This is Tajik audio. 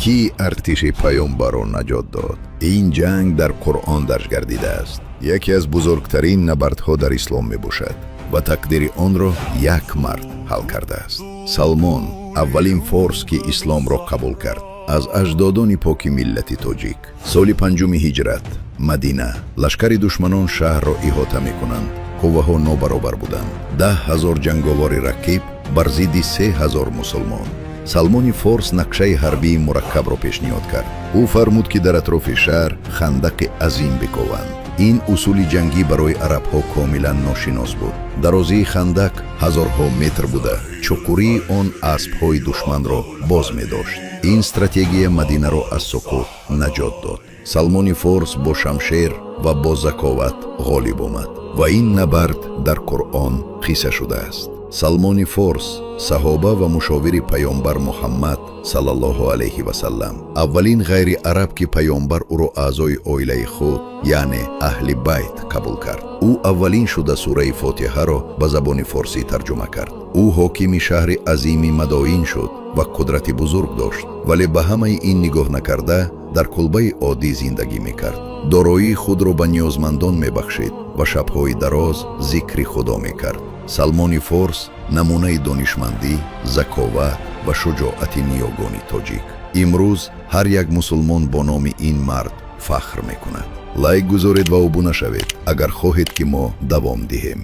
Кӣ артиши паёмбарро наҷот дод? Ин ҷанг дар Қуръон дарҷ гардидааст. Яке аз бузургтарин набардҳо дар ислом мебошад ва тақдири онро як мард ҳал кардааст. Салмон, аввалин форс, ки исломро қабул кард, аз аҷдодони поки миллати тоҷик. Соли панҷуми ҳиҷрат, Мадина. Лашкари душманон шаҳрро иҳота мекунанд. Қувваҳо нобаробар буданд: 10 000 ҷанговори рақиб бар зидди 3000 мусулмон. Салмони Форс нақшаи ҳарбии мураккабро пешниҳод кард. Ӯ фармуд, ки дар атрофи шаҳр хандақи азим бикованд. Ин усули ҷангӣ барои арабҳо комилан ношинос буд. Дарозии хандак ҳазорҳо метр буда, чуқурии он аспҳои душманро боз медошт. Ин стратегия Мадинаро аз суқут наҷот дод. Салмони Форс бо шамшер ва бо заковат ғолиб омад ва ин набард дар Қуръон қисса шудааст. Салмони Форс, саҳоба ва мушовири паёмбар Муҳаммад саллаллоҳу алайҳи васаллам, аввалин ғайриараб, ки паёмбар ӯро аъзои оилаи худ, яъне аҳли байт, қабул кард. Ӯ аввалин шуда сураи Фотиҳаро ба забони форсӣ тарҷума кард. Ӯ ҳокими шаҳри азими Мадоин шуд ва қудрати бузург дошт, вале ба ҳамаи ин нигоҳ накарда, дар кулбаи оддӣ зиндагӣ мекард. Дороии худро ба ниёзмандон мебахшид ва шабҳои дароз зикри Худо мекард. Салмони Форс — намунаи донишмандӣ, заковат ва шуҷоати ниёгони тоҷик. Имрӯз ҳар як мусулмон бо номи ин мард фахр мекунад. Лайк гузоред ва обуна шавед, агар хоҳед, ки мо давом диҳем.